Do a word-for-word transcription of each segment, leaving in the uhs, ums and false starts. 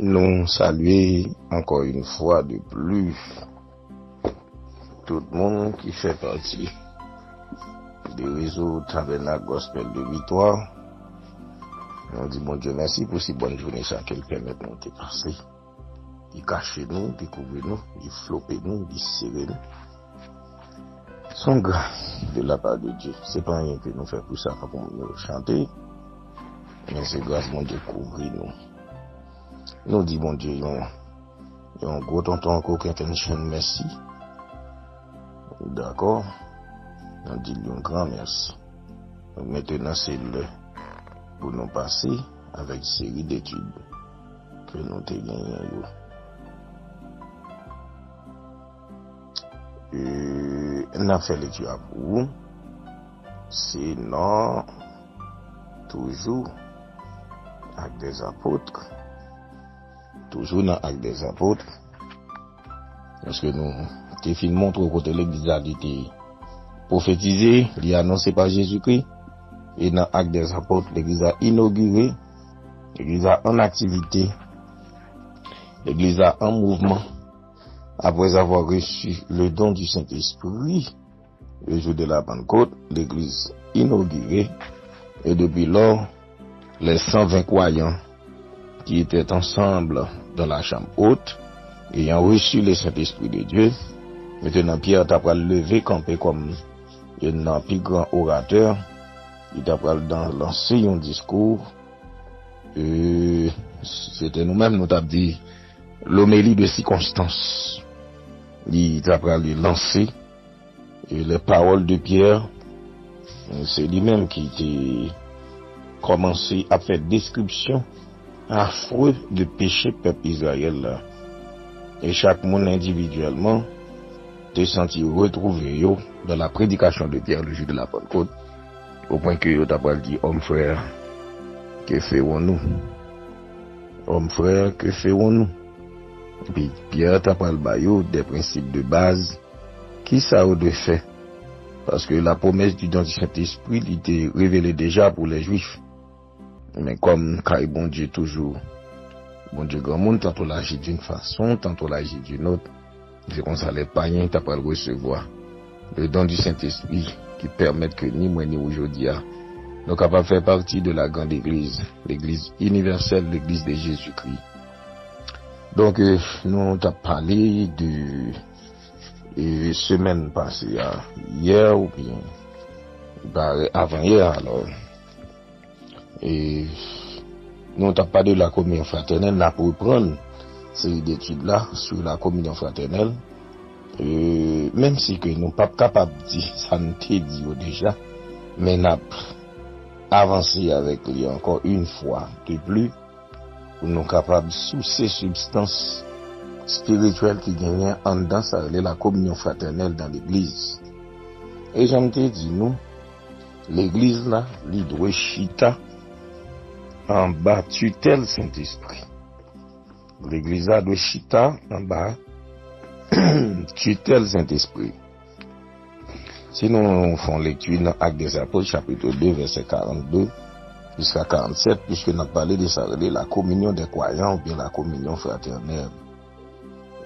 Nou salye ankò yon fwa de plis tout moun ki fè pati de rezo Tabènak Gospel de Viktwa. Nou di Bondye mèsi pou si bòn jounen sa ke l pèmèt nou te pase. Li kache nou, li kouvri nou, li flope nou, li sere nou. Se yon gras de la part de Dieu. Se pa anyen ke nou fè pou sa, pa pou nou chante, men se gras Bondye kouvri nou. Nou di Bondye yon, yon gwo tonton kokentenchon mèsi. Dakò? Nou di l yon gran mèsi. Donk, mentenan, se lè pou nou pase avèk seri detid ke nou te genyen yo. E, n ap fè lekti a pou ou. Se nan, toujou, Actes des Apôtres. Toujou nan Actes des Apôtres. Paske nou te fin montre w kote legliz la li te pwofetize, li anonse pa Jezikri. E nan Actes des Apôtres, legliz la inogire, legliz la an aktivite, legliz la an mouvman. Après avoir reçu le don du Saint-Esprit, le jour de la Pentecôte, l'église inaugurée, et depuis lors, les cent vingt croyants qui étaient ensemble dans la chambre haute, ayant reçu le Saint-Esprit de Dieu, mentenan Pyè ta pral leve kanpe kòm youn nan pi gran oratè, li ta pral dan, lanse yon diskou, e, se te nou menm, nou t ap di, lomeli de sikonstans. Li ta pral lanse, e, les paroles de Pierre, se li menm ki te kòmanse ap fè deskripsyon afre de peche pèp Izrayèl la. E chak moun endividyèlman te santi retwouve yo dans la prédication de Pierre le jour de la Pentecôte, au point que yo ta pral di, homme frère, que ferons-nous? Homme frère, que ferons-nous? Epi Pyè ta pral ba yo des principes de base. Kisa yo dwe fè? Paske la promesse du don du Saint-Esprit li te revele deja pou les Juifs. Men kòm kay Bondye toujou, Bondye granmoun, tantò l aji d'une façon, tantò l aji d'une autre. Se konsa les païens ta pral resevwa le don du Saint-Esprit ki pèmèt ke ni mwen ni ou jodi a, nou kapab fè pati de la grande église, l'église universelle, l'église de Jésus-Christ. Donk, euh, nou t ap pale de, euh, semèn pase a, yè oubyen, ba, avan yè, alò. E nou t ap pale de la communion fraternelle, n ap reprann seri detid la sur la communion fraternelle. E menm si ke nou p ap kapab di sa n te di yo deja, men n ap avanse avèk li ankò yon fwa de plis pou nou kapab souse sibstans espirityèl ki genyen anndan sa rele la communion fraternelle dans l'église. E jan m te di nou, legliz la, li dwe chita anba titèl Sentespri. Legliz la dwe chita anba titèl Sentespri. Si nou fè yon lekti nan Actes des Apôtres, chapitre deux, verset quarante-deux jusqu'à quarante-sept, puisque n ap pale de sa rele la communion des croyants oubyen la communion fraternelle.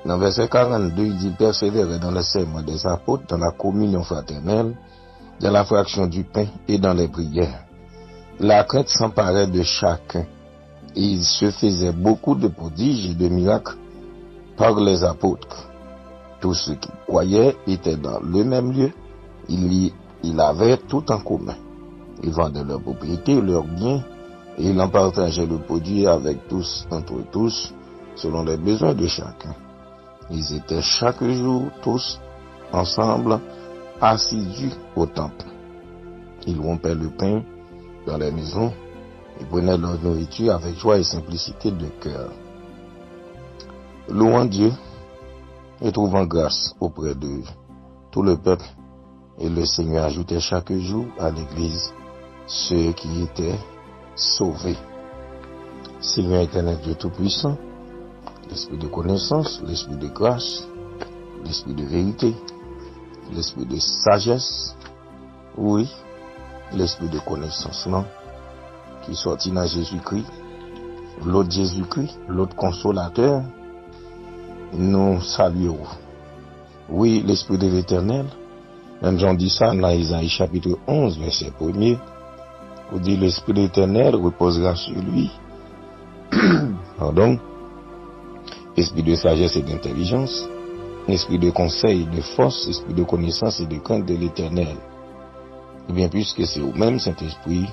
Nan vèsè quarante-deux, il dit, persévérer dans l'enseignement des apôtres, dans la communion fraternelle, dans la fraction du pain et dans les prières. La crainte s'emparait de chacun, et il se faisait beaucoup de prodiges et de miracles par les apôtres. Tous ceux qui croyaient étaient dans le même lieu, ils, y- ils avaient tout en commun. Ils vendaient leurs propriétés, leurs biens, et ils en partageaient le produit avec tous, entre tous, selon les besoins de chacun. Ils étaient chaque jour tous ensemble, assidus au temple. Ils rompaient le pain dans les maisons et prenaient leur nourriture avec joie et simplicité de cœur, louant Dieu et trouvant grâce auprès de tout le peuple. Et le Seigneur ajoutait chaque jour à l'Église ceux qui étaient sauvés. Seigneur éternel, Dieu Tout-Puissant, l'esprit de connaissance, l'esprit de grâce, l'esprit de vérité, l'esprit de sagesse, wi, lespri de konesans lan ki sòti nan Jezikri, l'autre Jésus-Christ, l'autre Consolateur, nou salye w. Oui, l'Esprit de l'Éternel, menm jan w di sa nan Ezayi chapit onz, vèsè premye, ou di, l'Esprit de l'Éternel reposera sur lui. Pardon. Esprit de sagesse et d'intelligence, esprit de conseil, de force, esprit de connaissance et de crainte de l'Éternel. Ebyen, piske se ou menm, Sentespri,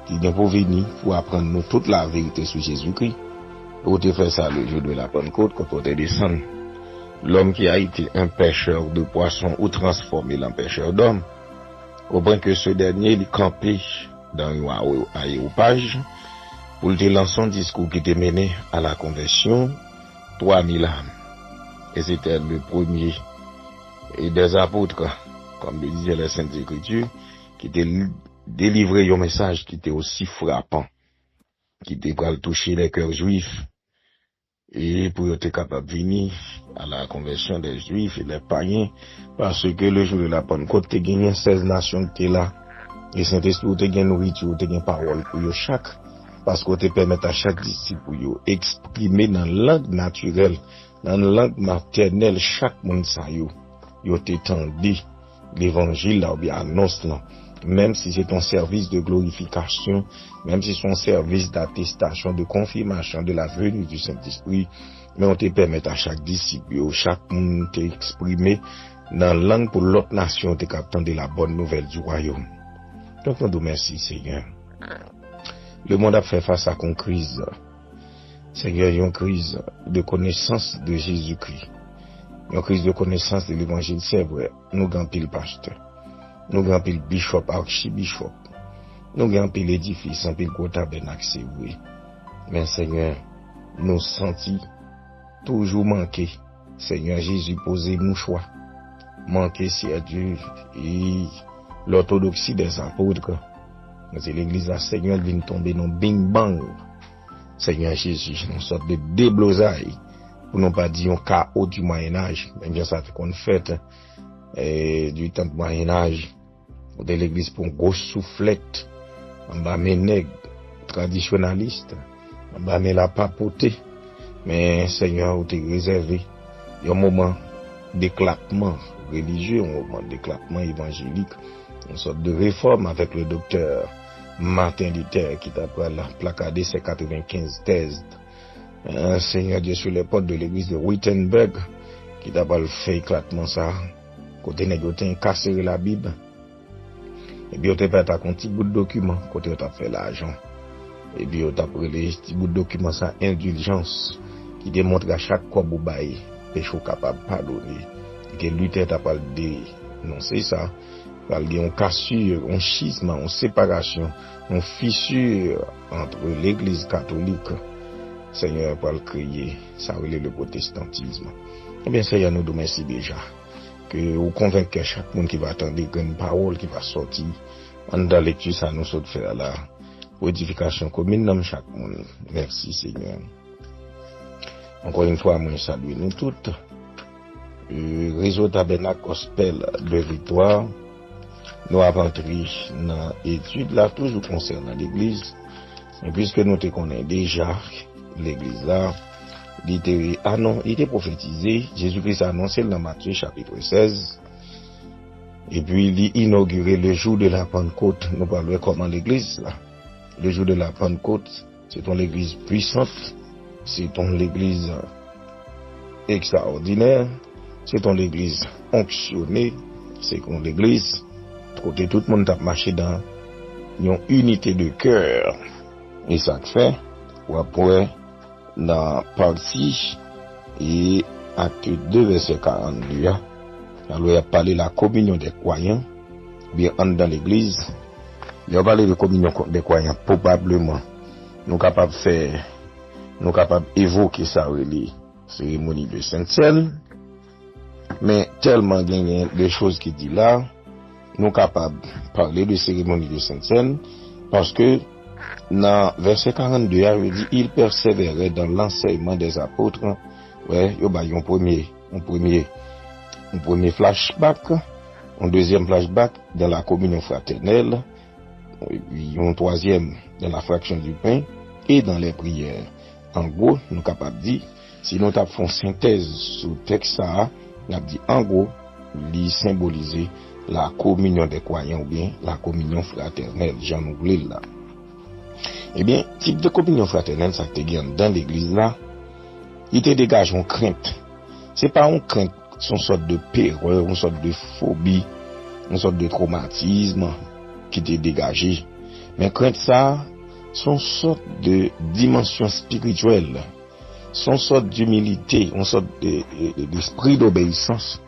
ki gen pou vini pou aprann nou tout laverite sou Jezikri, ou te fè sa le jour de la Pentecôte, quand on te descend. L'homme qui a été un pêcheur de poissons ou transformé l'en pêcheur d'hommes, au point que ce dernier li kanpe dans un aéro- aéropage pou l te lanse yon diskou ki te mennen à la conversion trois mille âmes. Et c'était le premier et des apôtres, comme le disaient les Saintes Écritures, ki te li- delivre yon mesaj ki te osi frapan, ki te pral touche les cœurs juifs, e pou yo te kapab vini à la conversion des Juifs et les païens, paske le jour de la Pentecôte te genyen sèz nasyon ki te la, e Sentespri ou te gen nouriti, ou te gen pawòl pou yo chak, paske ou te pèmèt a chak disip ou yo eksprime nan lang natirèl, nan lang matènèl chak moun sa yo, yo te tande levanjil la oubyen anons lan, menm si se t yon sèvis de glorifikasyon, menm si se yon sèvis d'atestasyon, de konfimasyon de la venue du Saint-Esprit, men ou te pèmèt a chak disip yo, chak moun te eksprime nan lang pou lòt nasyon te kab tande la bonne nouvelle du royaume. Donk nou di w mèsi, Senyè. Lemonn ap fè fas ak yon kriz. Senyè, yon kriz de konesans de Jezikri. Yon kriz de konesans de levanjil. Se vre, nou gen anpil pastè. Nou gen anpil bichòp, achibichòp. Nou gen anpil edifis, anpil gwo tabènak, se vre. Men, Senyè, nou santi toujou manke. Senyè Jezi poze mouchwa. Manke, Senyè Dye, e l'orthodoxie des apôtres. Kote legliz la, Senyè, vin tonbe nan bing bang. Senyè Jezi, yon sòt de deblozay, pou nou pa di yon kao du Moyen Âge, menm jan sa te konn fèt, e, du temps du Moyen Âge, kote legliz pran gwo souflèt anba men nèg tradisyonalis, anba men lapapote. Men, Senyè, ou te rezève yon moman deklatman relijye, yon moman deklatman evanjelik, yon sòt de refòm avèk le doktè Martin Luther ki ta pral plakade ses quatre-vingt-quinze thèses, euh, Seigneur Dieu, sur les portes de l'église de Wittenberg, ki ta pral fè eklatman sa, kote nèg yo te enkasere Labib, epi yo te pèt ak yon ti bout dokiman, kote yo t ap fè lajan. Epi yo t ap rele ti bout dokiman sa endiljans, ki te montre a chak kòb ou bay, peche w kapab padone. E ke Luther ta pral denonse sa, pral gen yon kasir, yon chizma, yon separasyon, yon fisir ant legliz katolik. Senyè pral kreye sa rele le pwotestantism. Ebyen, Senyè, nou di w mèsi deja. Ke ou konvenk kè chak moun ki va tande grenn pawòl ki va sòti anndan lekti sa nou sot fè a la, pou edifikasyon komin nanm chak moun. Mèsi, Senyè. Ankò yon fwa, mwen salye nou tout. E, rezo Tabènak Gospel de Viktwa, nou ap antre nan etid la, toujou konsènan legliz. E piske nou te konnen deja, legliz la, li te, anon-, li te pwofetize, Jezikri anonse l nan Matye chapit sèz, epi li inogire le jour de la Pentecôte. Nou pral wè kòman legliz la, le jour de la Pentecôte, se t yon legliz pwisant, se t yon legliz ekstraòdinè, se t yon legliz onksyone, se t yon legliz kote tout moun t ap mache dan yon inite de kè. E sa k fè, w ap wè nan pati e Akte de, vèsè karannde a, alò y ap pale la communion des croyants, byen anndan legliz. Lè yo pale de communion des croyants, pwobableman, nou kapab fè, nou kapab evoke sa yo rele seremoni de Sent Sèn, men tèlman genyen de choz ki di la, nou kapab pale de seremoni de Sent Sèn, paske nan vèsè karannde a, yo di, il persévérait dans l'enseignement des apôtres. Wè, yo bay yon premye, yon premye, yon premye flashback, yon dezyèm flashback dans la communion fraternelle, epi yon twazyèm dans la fraction du pain, et dans les prières. An gwo, nou kapab di, si nou t ap fè yon sentèz sou tèks sa a, n ap di, an gwo, li senbolize la communion des croyants oubyen la communion fraternelle, jan nou vle l la. Ebyen, tip de kominyon fratènèl sa k te gen anndan legliz la, li te degaje yon krent. Se pa yon krent, se yon sòt de perè, yon sòt de fobi, yon sòt de twomatism ki te degaje. Men krent sa, se yon sòt de dimansyon espirityèl. Se yon sòt dimilite, yon sòt de, de, de, d'esprit d'obéissance,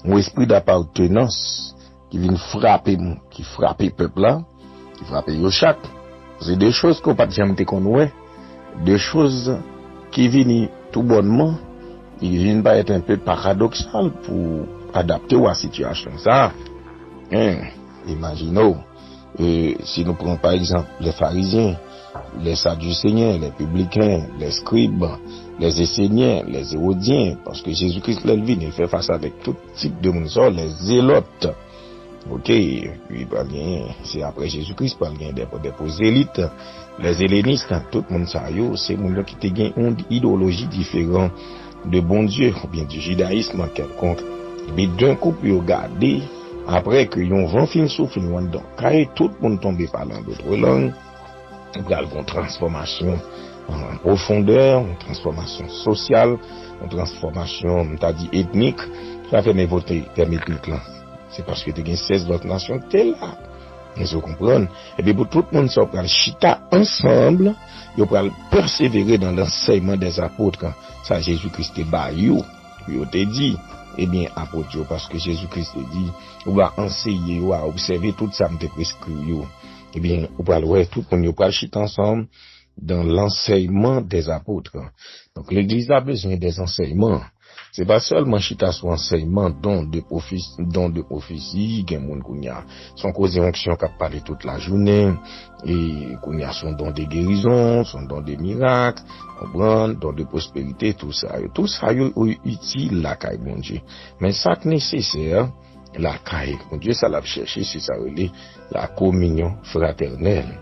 yon espri d'apartenance ki vin frape m, ki frape pèp la, ki frape yo chak. Se de choz ke w pa t janm te konn wè, de choz ki vini toubònman, ki vin parèt enpe paradoksal pou adapte w a sitiyasyon sa a. Hein, imajine w, e, si nou pran pa egzanp lè Farizyen, lè Sadiseyen, lè pibliken, lè skrib, lè Esenyen, lè Erodyen, paske Jezi Kris lè l vini, l fè fas avèk tout tip de moun sa yo, lè zelòt. Ok, epi pral gen, se apre Jezi Kris pral gen de, de pwozelit, lè zelenis, tout moun sa yo, se moun yo ki te gen yon idewoloji diferan de Bondye, oubyen di jidayism kèlkonk. Epi d'un coup pou yo gade, apre ke yon van fin soufle yo anndan kay, tout moun tonbe pale an dòt lang, ou pral gen yon transfòmasyon an pwofondè, yon transfòmasyon sosyal, yon transfòmasyon, m ta di, etnik. Sa fè m envoke tèm etnik lan. Se paske te gen sèz lòt nasyon ki te la. Èske w konprann? Epi pou tout moun sa yo pral chita ansanm, yo pral pèsevere nan lansèyman dèzapot, sa Jezi Kris te ba yo. Pou yo te di, ebyen, apot yo, paske Jezi Kris te di, ou va anseye yo a obsève tout sa m te preskri yo. Ebyen, ou pral wè, tout moun yo pral chita ansanm dans l'enseignement des apôtres. Donk, legliz la bezwen dè ansèyman. Se pa sèlman chita sou ansèyman, don de pwofesi, don de pwofesi, gen moun kounye a. Se yon koze onksyon k ap pale tout lajounen, e kounye a se yon don de gerizon, se yon don de mirak, konprann, don de pwosperite, tou sa yo. Tou sa yo, yo itil lakay Bondye. Men sa k nesesè, lakay Bondye, sa l ap chèche, se sa yo rele la communion fraternelle.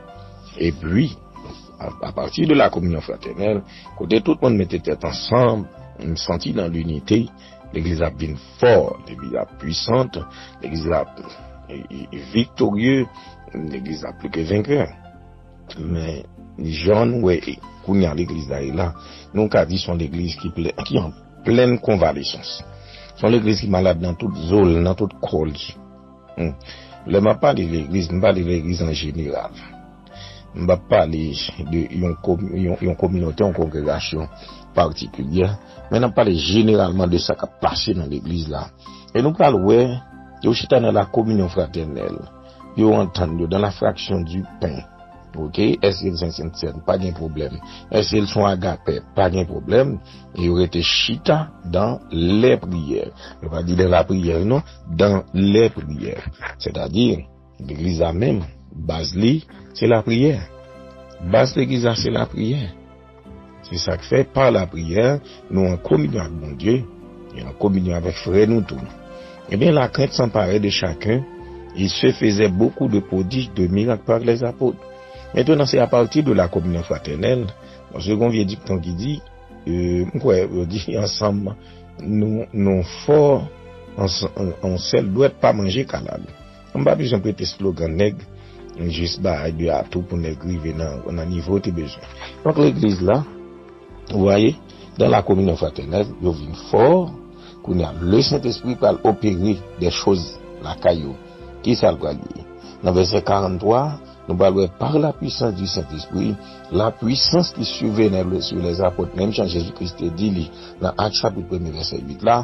Epi, a, apati de la communion fraternelle, kote tout moun mete tèt ansanm, santi nan linite, legliz ap vin fò, legliz ap pwisant, legliz ap, e, e, e, viktorye, legliz ap pli ke venkè. Men, jan nou wè, e, kounye a legliz la ye la, nou ka di se yon legliz ki plen, ki an plèn konvalesans. Se yon legliz ki malad nan tout zo l, nan tout kò l. Hmm. Lè m ap pale legliz, m pale legliz an jeneral. M p ap pale de yon, yon, yon kominote, yon kongregasyon patikilyè, men n ap pale jeneralman de sa k ap pase nan legliz la. E nou pral wè, yo chita nan la communion fraternelle, yo antann yo dans la fraction du pain. Ok, èske l se yon sèn, pa gen pwoblèm. Èske l se yon agapè, pa gen pwoblèm. E yo rete chita dans les prières. Yo pa di dans la prière, non, dans les prières. Sètadi, legliz la menm, baz li, se lapriyè. Baz legliz la, se lapriyè. Se sa k fè, pa lapriyè, nou an kominyon ak Bondye, e an kominyon avèk frè nou tou. Ebyen, la crainte s'emparait de chacun, il se faisait beaucoup de prodiges, de miracles par les apôtres. Mentnan, se apati de la communion fraternelle, paske gon vye dikton ki di, e, m kwè, yo di, ansanm, nou, nou fò, an, an, an sèl dwèt pa manje kalal. M pa bezwen prete slogan nèg, jis bay de atou pou nèg rive nan, nan nivo te bezwen. Donk, legliz la, ou vwaye, dans la communion fraternelle, yo vin fò, kounye a, le Sentespri pral opere de choz lakay yo. Ki sa l pral ye? Nan vèsè karant twa, nou pral wè, par la puissance du Saint-Esprit, la puissance qui survenait sur les apôtres, menm jan Jezi Kris te di li nan Ak chapit premye vèsè uit la,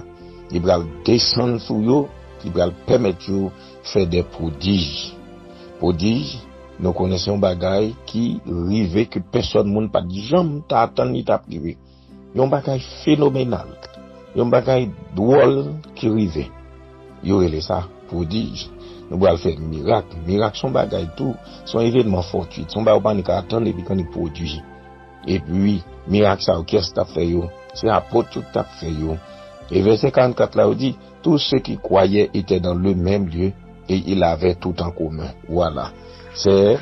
li pral desann sou yo, ki pral pèmèt yo fè de pwodij. Pwodij, nou konnen se yon bagay ki rive ke pèsòn moun pa t janm ta atann li t ap rive. Yon bagay fenomenal, yon bagay dwòl ki rive. Yo rele sa pwodij. Nou pral fè mirak. Mirak se yon bagay tou, se yon evènman fòtwit, se yon bagay ou pa ni ka atann epi konn li pwodui. Epi, mirak sa yo, kiyès t ap fè yo? Se apot yo ki t ap fè yo. E vèsè karannkat la, yo di, tous ceux qui croyaient étaient dans le même lieu et ils avaient tout en commun. Vwala. Se,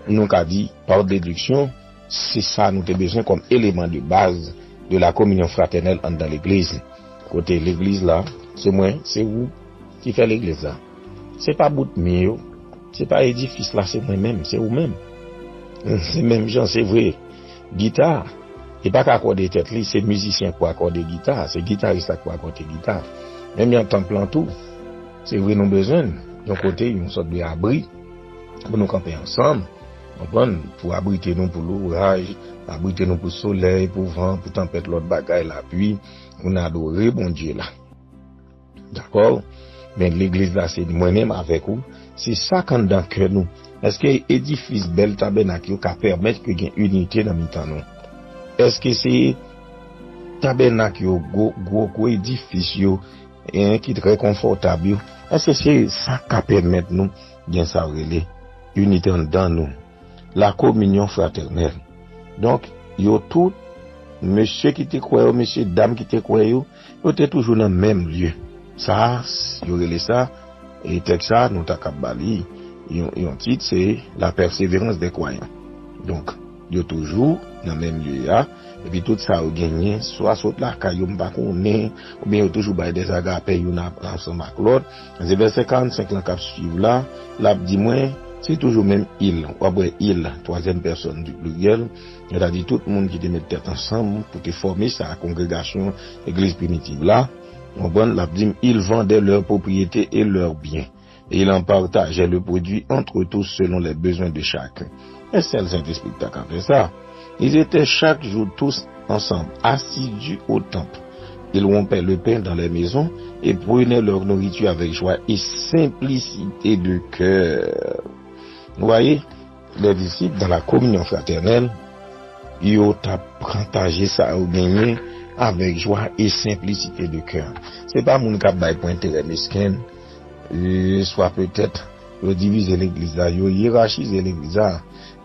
nou ka di, pa dediksyon, Se sa nou te bezwen kòm eleman de baz de la communion fraternelle anndan legliz. Kote legliz la, se mwen, se ou ki fè legliz la. Se pa bout mi yo, se pa edifis la, se mwen menm, se ou menm. Se menm jan, se vre. Gita, li pa ka akòde tèt li, se mizisyen pou akòde gita, se gitaris la pou akòde gita. Menm jan tanp lan tou, se vre nou bezwen l, yon kote, yon sòt de abri, pou nou kanpe ansanm, konprann, pou abrite nou pou louraj, abrite nou pou solèy, pou van, pou tanpèt, lòt bagay, lapli, pou n adore Bondye la. Dakò? Men legliz la se mwen menm avèk ou. Se sa k anndan kè nou. Èske edifis bèl tabènak yo ka pèmèt ke gen inite nan mitan nou? Èske se tabènak yo, gwo, gwo, gwo edifis yo, en, ki trè konfòtab yo, èske se sa k ka pèmèt nou gen sa yo rele inite anndan nou? La communion fraternelle. Donk, yo tout, mesye ki te kwè yo, mesye dam ki te kwè yo, yo te toujou nan menm lye. Sa, yo rele sa, e tèks sa, nou ta kab ba li yon, yon tit, se La persévérance des croyants. Donk, yo toujou nan menm lye a, epi tout sa yo genyen, swa sot lakay yo, m pa konnen, oubyen yo toujou bay dèzagapè youn ap-, ansanm ak lòt. Se vèsè karannsenk lan k ap swiv la, l ap di mwen, se toujou menm il. W ap wè il, twazyèm pèsòn di pliryèl, sètadi tout moun ki te met tèt ansanm pou te fòme sa kongregasyon legliz primitiv la. Ou konprann? L ap di m, ils vendaient leurs propriétés et leurs biens, et ils en partageaient le produit entre tous selon les besoins de chacun. Èske sèl Sentespri ki ta ka fè sa? Ils étaient chaque jour tous ensemble, assidus au temple. Ils rompaient le pain dans les maisons et prenaient leur nourriture avec joie et simplicité de cœur. Vous voyez, les disciples dans la communion fraternelle, yo t ap pataje sa yo genyen avèk jwa e senplisite de kè. Se pa moun k ap bay pou enterè mesken, e, swa petèt yo divize legliz la, yo yerachize legliz la,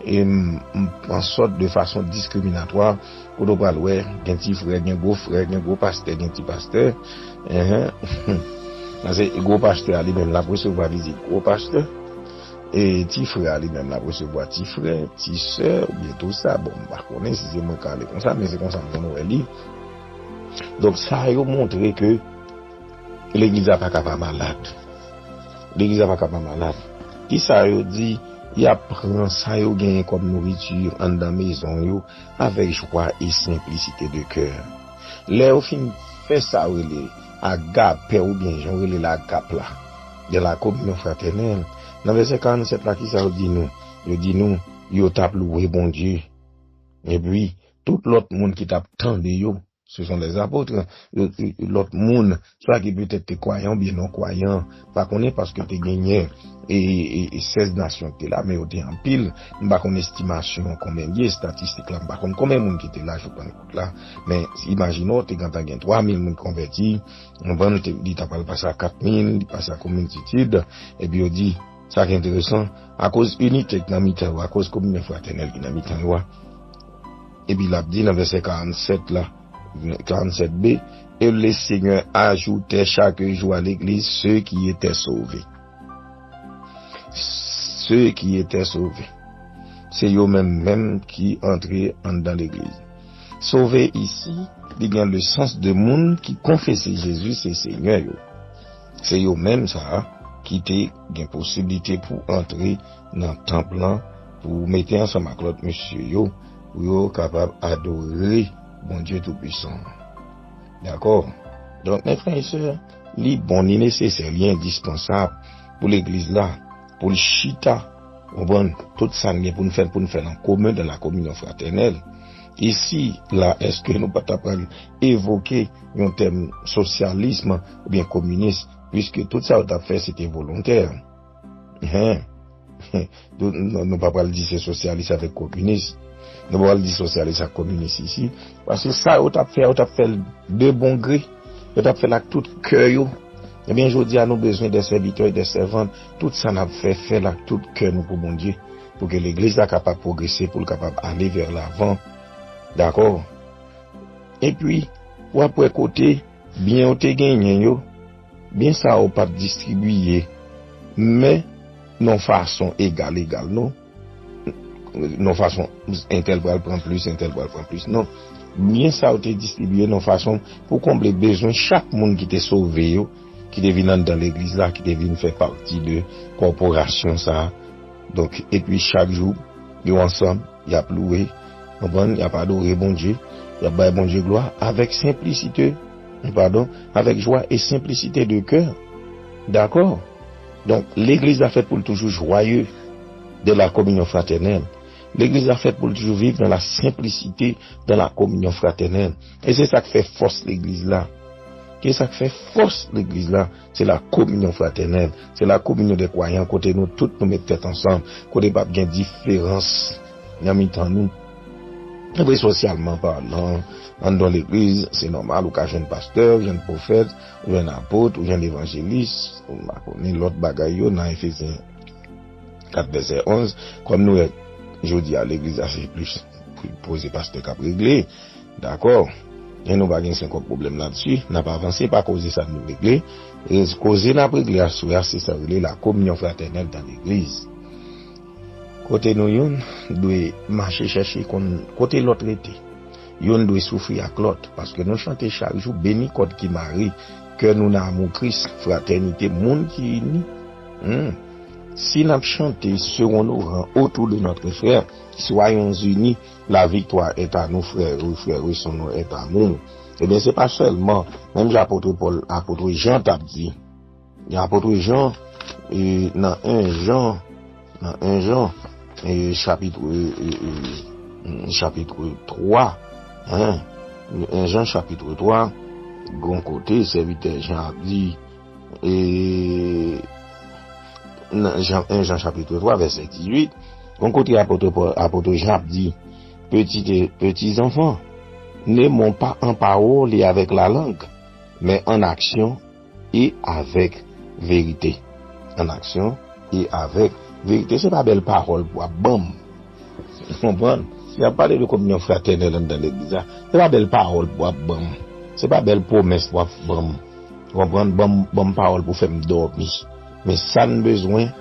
e m, m, an sòt de fason diskriminatwa, kote w pral wè, gen ti frè, gen gwo frè, gen gwo pastè, gen ti pastè. Enhen. Paske gwo pastè a li menm l ap resevwa vizit gwo pastè. E ti frè a li menm l ap resevwa ti frè, ti sè, oubyen tou sa. Bon, m pa konnen si se mwen k ale konsa, men se konsa m konn wè li. Donk, sa yo montre ke legliz la pa ka pa malad. Legliz la pa ka pa malad. Kisa yo di? Y ap pran sa yo genyen kòm nouriti anndan mezon yo avèk jwa e senplisite de kè. Lè yo fin fè sa yo rele agapè oubyen jan yo rele l agap la, de la communion fraternelle, nan vèsè karannsèt la, kisa yo di nou? Yo di nou, yo t ap louwe Bondye. Epi, tout lòt moun ki t ap tande yo, ce sont les apôtres, yo, yo, lòt moun, swa ki petèt te kwayan oubyen non kwayan, pa konnen paske te genyen e, e, e sèz nasyon ki te la, men yo te anpil. M pa konn estimasyon konbyen li ye, estatistik la, m pa konn konbyen moun ki te la jou Pantekòt la, men imajine w, te gentan gen twa mil moun konvèti, konprann, te, li ta pral pase a kat mil, li pase a konbyen titid, epi yo di, sa ki enteresan, akoz inite ki nan mitan yo, akoz kominyon fratènèl ki nan mitan yo a, epi l ap di nan vèsè karannsèt la, karannsèt B, et le Seigneur ajoutait chaque jour à l'église ceux qui étaient sauvés. Ceux qui étaient sauvés. Se yo menm menm ki antre anndan legliz. Sove isi, li gen le sans de moun ki konfese Jezi se Senyè yo. Se yo menm sa a ki te gen posiblite pou antre nan tanp lan, pou mete ansanm ak lòt mesye yo, pou yo kapab adore Bondye Toupisan an. Dakò? Donk, mes frères et sœurs, li bon, li nesesè, li endispansab pou legliz la, pou l chita, konprann, tout sa n gen pou n fè, pou n fè l an komen, dans la communion fraternelle. Isi, la, èske nou pa ta pral evoke yon tèm sosyalis oubyen kominis, piske tout sa yo t ap fè, se te volontè? Hen. Nou, nou, nou pa pral di se sosyalis avèk kominis. Nou pa pral di sosyalis ak kominis isi. Paske sa yo t ap fè, yo t ap fè l de bon gre. Yo t ap fè l ak tout kè yo. Ebyen, jodi a, nou bezwen de sèvitè e de sèvant. Tout sa n ap fè, fè l ak tout kè nou pou Bondye. Pou ke legliz la kapab pwogrese, pou l kapab ale vè lavan. Dakò? Epi, w ap wè kote byen yo te genyen yo, byen sa yo pa t distribiye, men nan fason egal egal, non. nan fason entèl pral pran plis, entèl pral pran plis. Non. Byen sa yo te distribiye nan fason pou konble bezwen chak moun ki te sove yo, ki te vin anndan legliz la, ki te vin fè pati de kòporasyon sa a. Donk, epi chak jou, yo ansanm, y ap louwe, konprann, y ap adore Bondye, y ap bay Bondye glwa avèk senplisite, padon, avèk jwa e senplisite de kè. Dakò? Donk, legliz la fèt pou l toujou jwaye de la communion fraternelle. Legliz la fèt pou l toujou viv dans la simplicité, dans la communion fraternelle. E se sa k fè fòs legliz la. E sa k fè fòs legliz la, se la communion fraternelle. Se la communion des croyants, kote nou tout nou met tèt ansanm, kote p ap gen diferans nan mitan nou. Epi sosyalman palan, anndan legliz, se nòmal, ou ka jwenn pastè, jwenn pwofèt, ou jwenn apot, ou jwenn evanjelis, ou pa konnen lòt bagay yo nan Efezyen kat vèsè onz, kòm nou wè jodi a legliz la se plis poze pastè k ap regle, dakò? E nou pa gen senkòb pwoblèm la dsi, n ap avanse pa koze sa nou regle. E koze n ap regle aswè a, se sa yo rele la communion fraternelle dans l'église. Kote nou youn dwe mache chèche konn kote lòt rete. Youn dwe soufri ak lòt, paske nou chante chak jou, beni kòd ki mare, kè nou nan amou Kris, fratènite, moun ki ini. Hmm. Si n ap chante serons nos rangs autour de notre frère, soyons unis, la victoire est à nous, frères, frères, son nom est à nous. Ebyen, se pa sèlman, menm jan apot Pòl, apot Jan t ap di, apot Jan, e, nan en Jan, nan en Jan, e, chapit, e, e, e, chapit twa, en, en Jan chapit twa, gon kote, sèvitè Jan ap di, e, nan Jan, en Jan chapit twa, vèsè dizuit, gon kote apot Pòl, apot Jan ap di, petits, petits enfants, n'aimons pas en parole et avec la langue, mais en action et avec vérité. En action et avec vérité. Se pa bèl pawòl pou ap ban m. Ou konprann? Si y ap pale de kominyon fratènèl anndan legliz la, se pa bèl pawòl pou ap ban m. Se pa bèl pwomès pou ap ban m. Ou konprann? Ban m, ban m pawòl pou fè m dòmi. Men sa n bezwen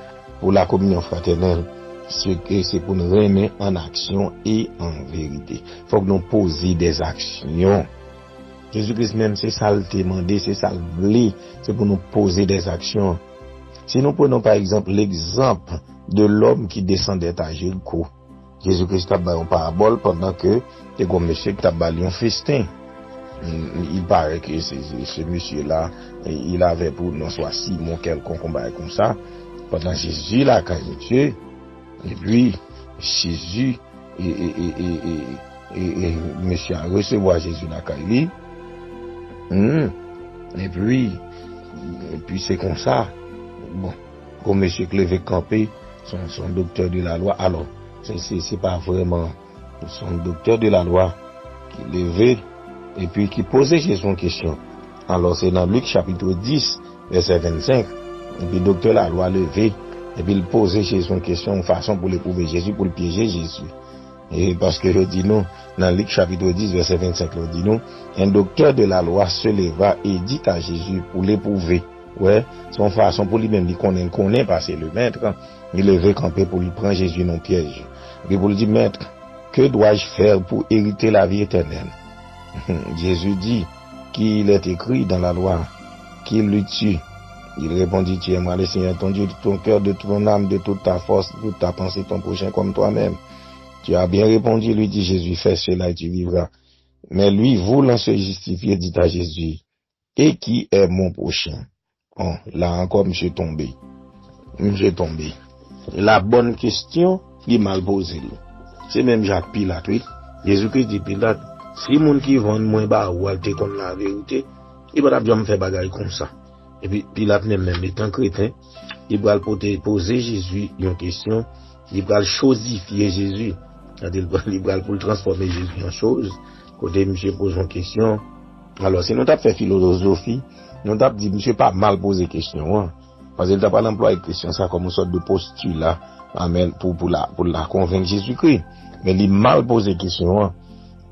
pou la kominyon fratènèl, se ke se pou n renmen an aksyon e an verite. Fòk nou poze dèzaksyon. Jezi Kris menm, se sa l te mande, se sa l vle, se pou nou poze dèzaksyon. Si nou prenons par exemple l'exemple de l'homme qui descendait à Jéricho, Jezi Kris t ap bay yon parabòl pandan ke te gon mesye ki t ap ba l yon festen. Il paraît que ce, ce, ce monsieur-là, il avait pour nom soit Simon quelconque, on bagay konsa. Pandan Jezi lakay misye, epi Jezi, e, e, e, e, e, e, e mesye a resevwa Jezi lakay li. Hmm. Epi, epi se konsa, bon, gon mesye k leve kanpe, se yon, se yon doktè de la lwa. Alò, se, se, se pa vrèman, se yon doktè de la lwa ki leve, epi ki poze Jezi yon kesyon. Alò, se nan Lik chapit dis, vèsè vennsenk, epi doktè la lwa leve, epi l poze Jezi yon kesyon, yon fason pou l epwouve Jezi, pou l pyeje Jezi. E paske yo di nou, nan Lik chapit dis, vèsè vennsenk, yo di nou, un docteur de la loi se leva et dit à Jésus pour l'éprouver. Wè, se yon fason pou li menm, li konnen, l konnen pase le mèt, li leve kanpe pou li pran Jezi nan pyèj. Epi pou l di, Maître, que dois-je faire pour hériter la vie éternelle? Jésus dit, qu'il est écrit dans la loi, qui lis-tu? Il répondit, Tu aimeras le Seigneur ton Dieu de ton cœur, de ton âme, de toute ta force, de toute ta pensée, ton prochain comme toi-même. Tu as bien répondu, lui dit Jésus, fais cela et tu vivras. Mais lui, voulant se justifier, dit à Jésus, Et qui est mon prochain? Bon, la ankò, misye tonbe. Misye tonbe. La bòn kesyon, li mal poze l. Se menm jan ak Pilat, wi. Jezi Kris di Pilat, si moun ki vann mwen ba ou a te konn laverite, li pa t ap janm fè bagay konsa. Epi Pilat menm, menm etan kreten, li pral pote, poze Jezi yon kesyon, li pral chozifye Jezi. Sètadi, li pral, li pral pou l transfòme Jezi an choz. Kote misye poze yon kesyon, Alò, si nou t ap fè filozofi, nou t ap di misye pa mal poze kesyon an. Paske li ta pral anplwaye kesyon sa kòm yon sòt de postila, amèn, pou, pou la, pou la konvenk Jezikri. Men li mal poze kesyon an.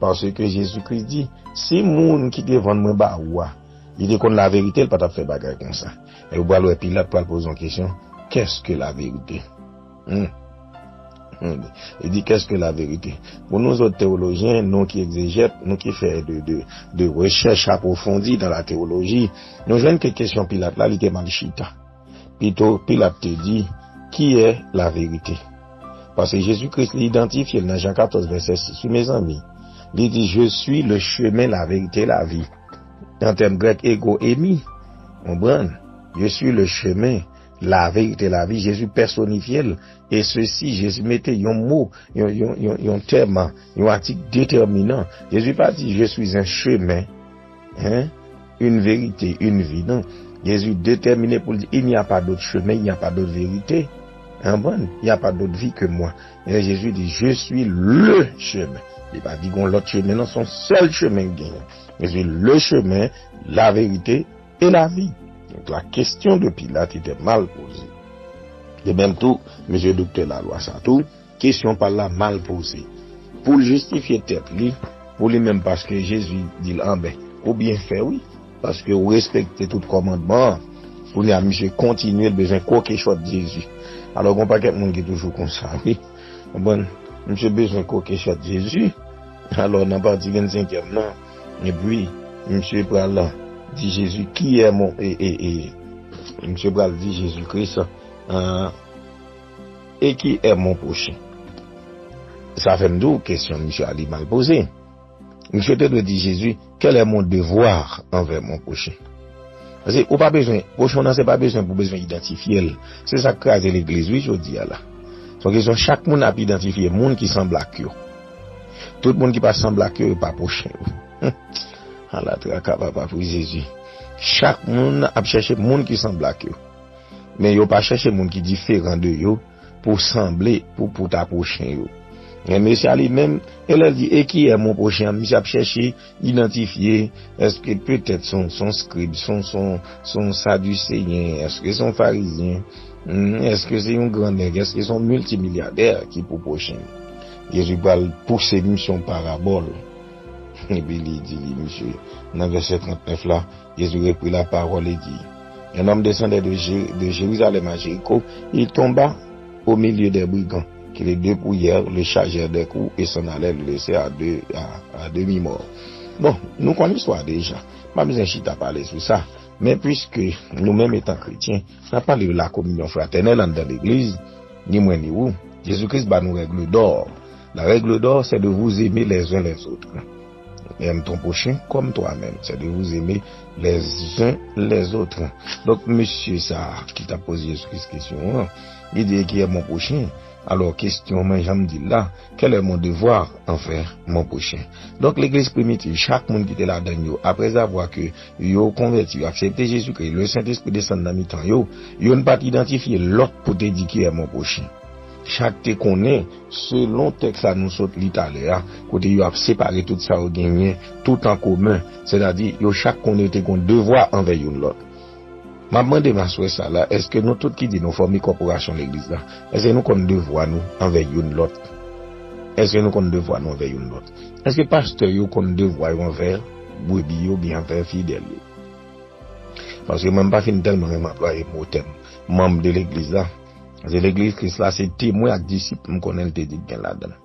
Paske Jezikri di, si moun ki te vann mwen ba ou a, li te konn laverite, li pa t ap fè bagay konsa. E ou pral wè Pilat pral poze yon kesyon, qu'est-ce que la vérité? Hmm. Hmm. Li di, qu'est-ce que la vérité? Pou nou zòt tewolojyen, nou ki egzejèt, nou ki fè de, de, de rechèch apwofondi dans la théologie, nou jwenn ke kesyon Pilat la, li te mal chita. Pito, Pilat te di, qui est la vérité? Paske Jezi Kris, li idantifye l nan Jan katòz, vèsè sis, wi, mezanmi. Li di, je suis le chemin, la vérité, la vie. An tèm grèk, ego eimi. Konprann? Je suis le chemin, la vérité, la vie. Jezi pèsonifye l. E sesi, Jezi mete yon mo, yon, yon, yon, yon tèm, yon atik detèminan. Jezi pa di, je suis un chemin, hein, une vérité, une vie. Non. Jezi detèmine pou l di, il n'y a pas d'autre chemin, il n'y a pas d'autre vérité. Konprann? Il n'y a pas d'autre vie que moi. E Jezi di, je suis le chemin. Li pa di gon lòt chemen, non, se yon sèl chemen ki genyen. Je suis le chemin, la vérité et la vie. Donc, la question de Pilate était mal posée. De même tout, mesye doktè lalwa sa tou, kesyon pa l la mal poze. Pou l jistifye tèt li, pou li menm, paske Jezi di l, anben, ou byen fè wi, paske ou respekte tout kòmandman an. Kounye a, misye kontinye, l bezwen koke chòt Jezi. Alò, gon pakèt moun ki toujou konsa, wi. Konprann? Misye bezwen koke chòt Jezi. Alò, nan pati vennsenkyèm nan, epi, misye pral di Jezi, qui est mon, e, e, e, misye pral di Jezi Kris, euh, et qui est mon prochain? Sa fè m di w, kesyon misye a li mal poze. Misye te dwe di Jezi, quel est mon devoir envers mon prochain? Paske ou pa bezwen, pwochen w nan se pa bezwen pou bezwen idantifye l. Se sa k kraze legliz, wi, jodi a la. Se yon kesyon, chak moun ap idantifye moun ki sanble ak yo. Tout moun ki pa sanble ak yo, yo pa pwochen yo. Ala traka, papa, pou Jezi. Chak moun ap chèche moun ki sanble ak yo. Men yo pa chèche moun ki diferan de yo pou sanble, pou, pou ta pwochen yo. Men mesye a li menm, e lè l di, et qui est mon prochain, misye ap chèche idantifye, èske petèt se yon, se yon skrib, se yon, se yon, se yon sadiseyen, èske se yon farizyen, hmm, èske se yon gran nèg, èske se yon miltimilyadè ki pou pwochen l? Jezi pral pouse misye yon parabòl. Epi li di li, misye, nan vèsè trannèf la, Jésus reprit la parole et dit, un homme descendait de, Jé- de Jérusalem à Jéricho, il tomba au milieu des brigands, qui le dépouillèrent, le chargèrent des coups et s'en allèrent le laisser à, deux, à, à demi-mort. Bon, nou konn istwa deja. M pa bezwen chita pale sou sa. Men piske nou menm etan kretyen, n ap pale de la communion fraternelle anndan legliz, ni mwen ni ou, Jezi Kris ba nou règle d'or. La règle d'or, c'est de vous aimer les uns les autres. Aime ton prochain comme toi-même. C'est de vous aimer les uns les autres. Donk, mesye sa a ki t ap poze Jezi Kris kesyon an, li di, qui est mon prochain? Alò, kesyon mwen, jan m di l la, quel est mon devoir envers mon prochain? Donk, legliz primitiv, chak moun ki te ladan l yo, après avoir que yo konvèti, yo aksepte Jezi Kris, le Sentespri desann nan mitan yo, youn pa t idantifye lòt pou te di, qui est mon prochain? Chak te konnen, selon tèks sa nou sot li talè a, kote yo ap separe tout sa yo genyen, tout an komen, sètadi yo chak konnen yo te gen yon devwa anvè youn lòt. M ap mande m aswè sa la, èske nou tout ki di nou fòme kòporasyon legliz la, èske nou konn devwa nou anvè youn lòt? Èske nou konn devwa nou anvè youn lòt? Èske pastè yo konn devwa yo anvè brebi yo, oubyen anvè fidèl yo? Paske mwen, m pa fin tèlman renmen anplwaye mo tèm manm de legliz la. Paske legliz Kris la, se temwen ak disip m konnen l te di k gen ladan l.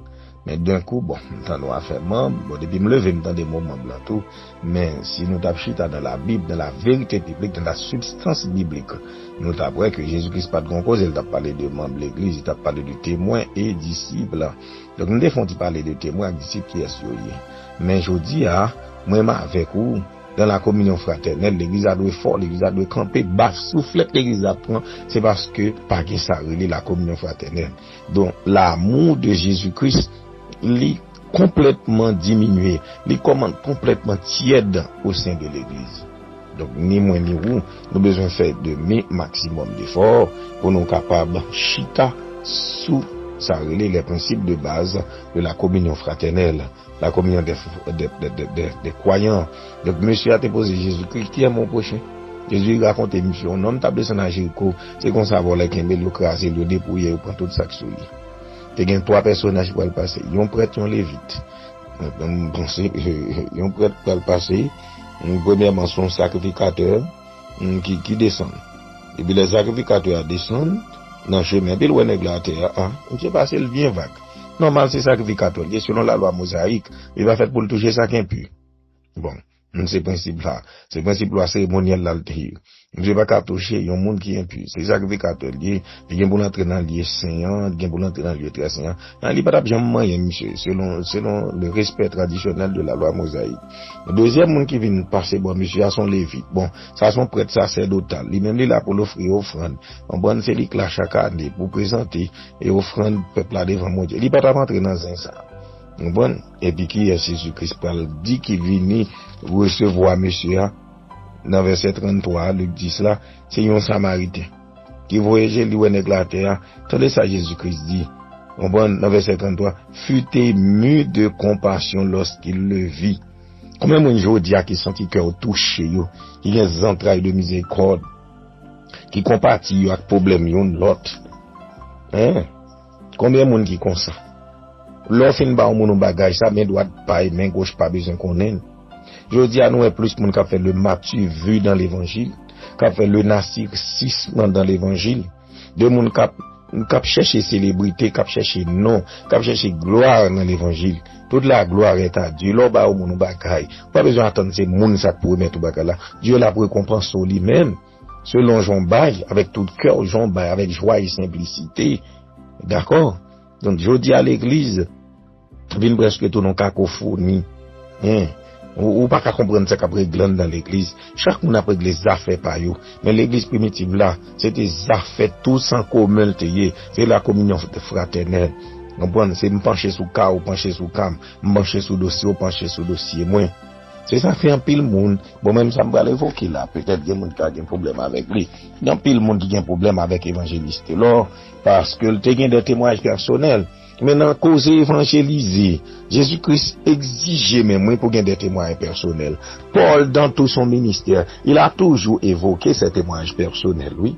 Men d'un coup, bon, m tande yon afè manm, bon, depi m leve, m tande mo manm lan tou. Men si nou t ap chita dans la Bible, dans la vérité biblique, dans la substance biblique, nou t ap wè ke Jezi Kris pa t gon koze l t ap pale de manm legliz, li t ap pale de temwen e disip. Donk, nou te fè yon ti pale de temwen ak disip, kiyès yo ye. Men jodi a, mwen menm avèk ou, dans la communion fraternelle, legliz la dwe fò, legliz la dwe kanpe, baf souflèt legliz la pran, se paske pa gen sa rele la communion fraternelle. Donk, l'amour de Jésus-Christ, li konplètman diminye, li kòman konplètman tyèd au sein de l'église. Donk, ni mwen ni ou, nou bezwen fè de mi maximum d'efforts pou nou kapab chita sou sa rele les principes de base de la communion fraternelle, la communion des, des, des, des, des, des croyants. Donk, mesye a te poze Jezi, qui est mon prochain? Jezi rakonte misye, yon nonm t ap desann a Jeriko, se konsa vòlè kenbe l, yo kraze l, yo depouye, yo pran tout sa k sou li. Te gen twa pèsonaj ki pral pase, yon prèt, yon levit. M panse, yon prèt pral pase, premyèman, se yon sakrifikatè ki, ki desann. Epi lè sakrifikatè a desann, nan chemen, epi l wè nèg la atè a, a, misye pase l byen vag. Nòmal, se sakrifikatè l ye, selon lalwa mozayik, li pa fèt pou l touche sa k enpi. Bon, se prensip la. Se prensip lwa seremonyèl la l te ye. Misye pa ka touche yon moun ki enpi. Se sakrifikatè l ye, li gen pou l antre nan lye sen an, li gen pou l antre nan lye trè sen an. Nan li pa t ap janm manyen misye, selon, selon le respè tradisyonèl de la lwa mozayik. Dezyèm moun ki vin pase bò misye a se yon Levit. Bon, sa se yon prèt sasèdotal. Li menm li la pou l ofri ofrann. Konprann, se li k la chak ane pou prezante e ofrann pèp la devan Bondye. Li pa t ap antre nan zen sa. Konprann? Epi kiyès Jezi Kris pral di ki vini resevwa mesye a? Nan vèsè tranntwa a, Lik dis la, se yon Samariten ki voye je li wè nèg la atè a. Tande sa Jezi Kris di. Konprann? Nan vèsè tranntwa, fut ému de compassion lorsqu'il le vit. Konbyen moun jodi a ki santi kè yo touche yo, ki gen zantray de mizerikòd, ki konpati yo ak pwoblèm youn lòt? Hein? Konbyen moun ki konsa? Lè w fin ba yon moun yon bagay, sa men dwat bay, men goch pa bezwen konnen l. Jodi a, nou wè plis moun k ap fè le m'as-tu vu dans l'évangile, k ap fè le narcissisme dans l'évangile, de moun k ap, k ap chèche selebrite, k ap chèche non, k ap chèche glwa nan levanjil. Toute la gloire est à Dieu. Lè w ba yon moun yon bagay, ou pa bezwen atann se moun sa k pou remèt ou bagay la. Dye l ap rekonpanse w li menm. Selon jan w bay, avèk tout kè w, jan w bay, avèk jwa e senplisite. Dakò? Donk, jodi a, legliz vin prèske tounen yon kakofoni. Hein? Ou, ou pa ka konprann sa k ap regle anndan legliz. Chak moun ap regle zafè pa yo. Men legliz primitiv la, se te zafè tous en commun l te ye. Se la communion fraternelle. Konprann? Se m panche sou ka, ou panche sou ka m. M panche sou dosye, ou panche sou dosye mwen. Se sa k fè anpil moun, bon, menm sa m pral evoke la, petèt gen moun ki ka gen pwoblèm avèk li. Gen anpil moun ki gen pwoblèm avèk Evanjelis Telor, paske l te gen de temwayaj pèsonèl. Men nan koze evanjelize, Jezi Kris egzije menm wi pou gen de temwayaj pèsonèl. Pòl, dans tout son ministère, il a toujours évoqué ces témoignages personnels, wi.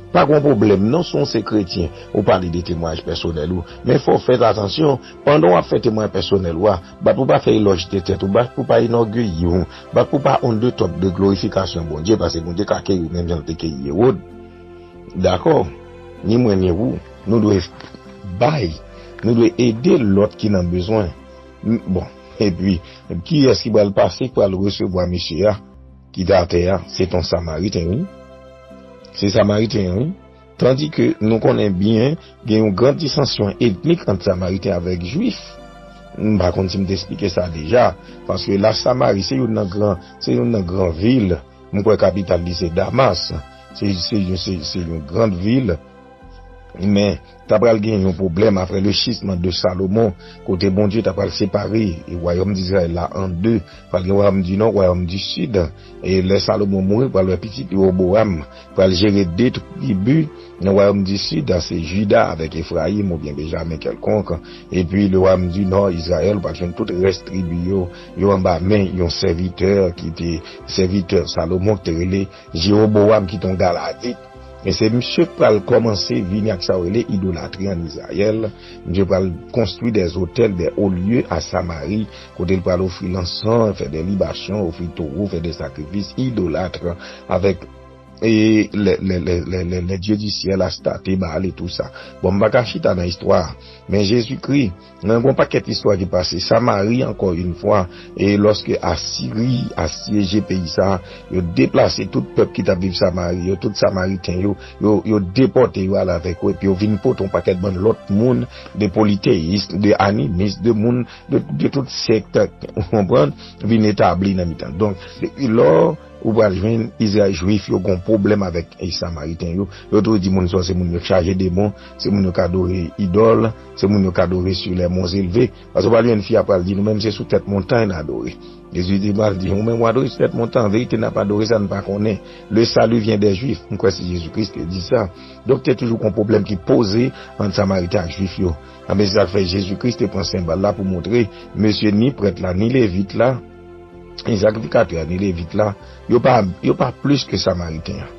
Pa gon pwoblèm non, si w se kretyen, ou pale de temwayaj pèsonèl ou. Men fò w fè atansyon, pandan w ap fè temwayaj pèsonèl ou a, bat pou pa fè elòj de tèt ou, bat pou pa enògeyi w, bat pou pa on de tòp de glorifikasyon Bondye, paske Bondye ka keyi w menm jan l te keyi Ewòd. Dakò? Ni mwen ni ou, nou dwe bay, nou dwe ede lòt ki nan bezwen. M-, bon, epi, kiyès ki pral pase, ki pral resevwa mesye a? Ki te atè a, se t on Samariten, wi. Se Samariten an, wi. Tandike nou konnen byen, gen yon gran disansyon etnik ant Samariten avèk Jwif. M pa konn si m te eksplike sa deja, paske la Samari se youn nan gran, se youn nan gran vil. M kwè kapital li se Damas. Se, se, se, se yon gran vil. Men, ta pral gen yon pwoblèm apre le schisme de Salomon, kote Bondye ta pral separe wayòm Dizrayèl la an de. Pral gen wayòm di nò, wayòm di sid. E lè Salomon mouri, pral wè pitit li Wobowam pral jere de tribi nan wayòm di sid, se Jida avèk Efrayim oubyen Benjamen kèlkonk. Epi le wayòm di nò, Izrayèl, pral jwenn tout rès tribi yo, yo anba men yon sèvitè ki te sèvitè Salomon ki te rele Jewobowam ki te yon Galadit. Men se misye k pral kòmanse vini ak sa yo rele idolatri ann Izrayèl. Misye pral konstwi dè zotèl, dè o lye a Samari, kote l pral ofri lansan, fè dè libasyon, ofri towo, fè dè sakrifis idolat avèk, e, lè, lè, lè, lè, lè, lè dye di syèl, Astarte, Baal e tou sa. Bon, m pa ka chita nan istwa a, men Jezikri, nan yon pakèt istwa ki pase, Samari, ankò yon fwa, e lòske Asiri asyeje peyi sa a, yo deplase tout pèp ki t ap viv Samari yo, tout Samariten yo, yo, yo depòte yo al avèk yo, epi yo vin pote yon pakèt bann lòt moun, de politeyis, de animis, de moun, de, de tout sèkt, ou konprann, vin etabli nan mitan. Donk, depi lò, ou pral jwenn Izrayèl, Jwif yo gon pwoblèm avèk, e, Samariten yo. Yo toujou di moun sa yo se moun yo k chaje demon, se moun yo k adore idòl, se moun yo k adore sur les monts élevés. Paske w pral jwenn fi a pral di nou menm se sou tèt montay n adore. Jezi te pral di, ou menm w adore sou tèt montay, an verite n ap adore sa n pa konnen. Le salut vient des Juifs. M kwè se Jezi Kris te di sa. Donk te toujou gon pwoblèm ki poze ant Samariten ak Jwif yo. Anben, se sa k fè Jezi Kris te pran senbòl la pou montre mesye ni prèt la, ni levit la, ni sakrifikatè a, ni levit la, yo pa, yo pa plis ke Samariten an.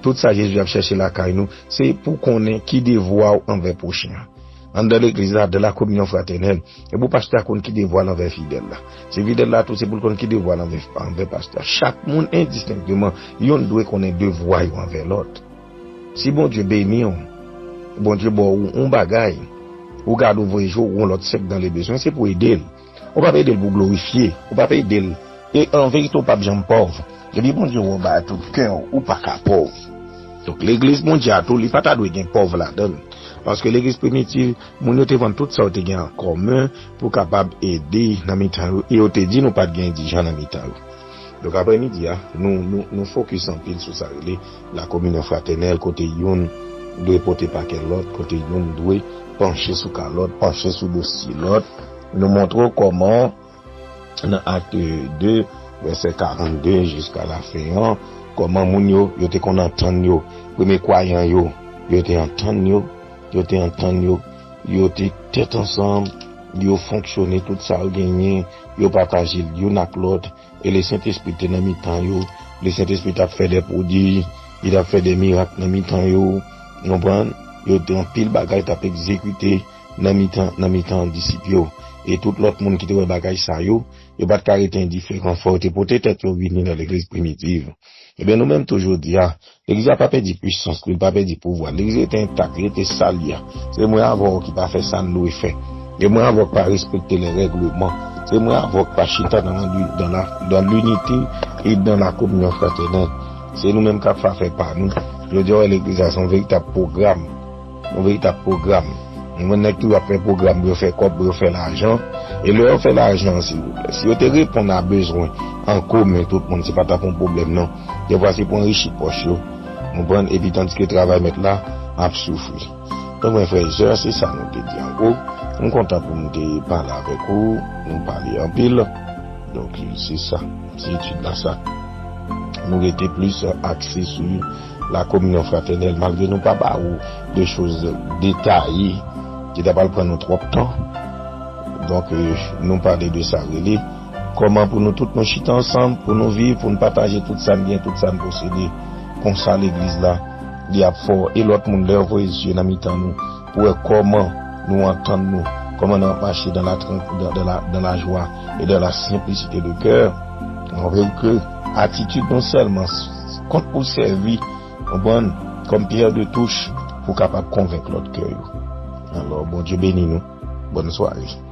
Tout sa Jezi ap chèche lakay nou, se pou konnen ki devwa w anvè pwochen an. Anndan legliz la, de la communion fraternelle, e pou pastè a konn ki devwa l anvè fidèl la. Se fidèl la tou, se pou l konn ki devwa l anvè, anvè pastè a. Chak moun endistenkteman, youn dwe konnen devwa yo anvè lòt. Si Bondye beni w, Bondye ba w yon bagay, ou gade ou voye je w yon lòt sèk dan le bezwen, se pou ede l. Ou p ap ede l pou glorifye, ou p ap ede l. E an verite, ou p ap janm pòv. Depi Bondye wè w bay tout kè w, ou pa ka pòv. Donk, legliz Bondye a tou, li pa ta dwe gen pòv ladan l. Paske legliz primitiv, moun yo te vann tout sa yo te gen an kòmen pou kapab ede nan mitan yo. E yo te di nou pa t gen endijan nan mitan yo. Donk, aprèmidi a, nou, nou, nou fokis anpil sou sa rele la kominyon fratènèl, kote youn dwe pote pakè lòt, kote youn dwe panche sou ka lòt, panche sou dosye lòt. Nou montre w kòman, nan Acte deux, vèsè karannde jiska lafen an, kòman moun yo, yo te konn antann yo. Premye kwayan yo, yo te antann yo, yo te antann yo, yo te tèt ansanm, yo fonksyone tout sa yo genyen, yo pataje l youn ak lòt, e Lesentespri te nan mitan yo. Lesentespri t ap fè de pwodui, li t ap fè de mirak nan mitan yo. Ou konprann? Yo te anpil bagay t ap egzekite nan mitan, nan mitan disip yo. E tout lòt moun ki te wè bagay sa yo, yo pa t ka rete endiferan. Fò yo te pote tèt yo vini nan legliz primitiv. Ebyen, nou menm tou jodi a, legliz la pa pèdi pwisans li, li pa pèdi pouvwa l. Legliz rete entak, li rete sa l ye a. Se mwen avè w ki pa fè sa n dwe fè. Se mwen avè w ki pa respekte lè règleman. Se mwen avè w ki pa chita dans la, dans la, dans l'unité et dans la communion fraternelle. Se nou menm k ap fè afè pa nou. Jodi a, w wè legliz la se yon veritab pwogram. Yon veritab pwogram. Mwen nèg tou ap fè pwogram pou yo fè kòb, pou yo fè lajan. E lè yo fè lajan, silvouplè, si yo te reponn a bezwen an komen tout moun, se pa t ap yon pwoblèm non. Defwa se pou anrichi pòch yo. Ou konprann? Epi tandiske travay mèt la ap soufri. Donk, mwen frè e sè, se sa nou te di an gwo. M kontan pou m te pale avèk ou. Nou pale anpil. Donk, se sa. Se etid la sa. Nou rete plis akse sou la kominyon fratènèl, malgre nou pa ba ou de choz detaye, ki ta pral pran nou twòp tan. Donk, euh, nou pale de sa rele kòman pou nou tout nou chita ansanm, pou nou viv, pou nou pataje tout sa n gen, tout sa n posede. Konsa legliz la, li ap fò. E lòt moun, lè yo voye zye nan mitan nou, pou wè kòman nou antann nou, kòman nou ap mache dans la tran-, dans, dans la, dans la joie et dans la simplicité de cœur. Anvè ke atitid nou sèlman s-, kont pou sèvi, konprann, kòm pierre de touche pou kapab konvenk lòt kè yo. Alò, Bondye beni nou. Bòn sware.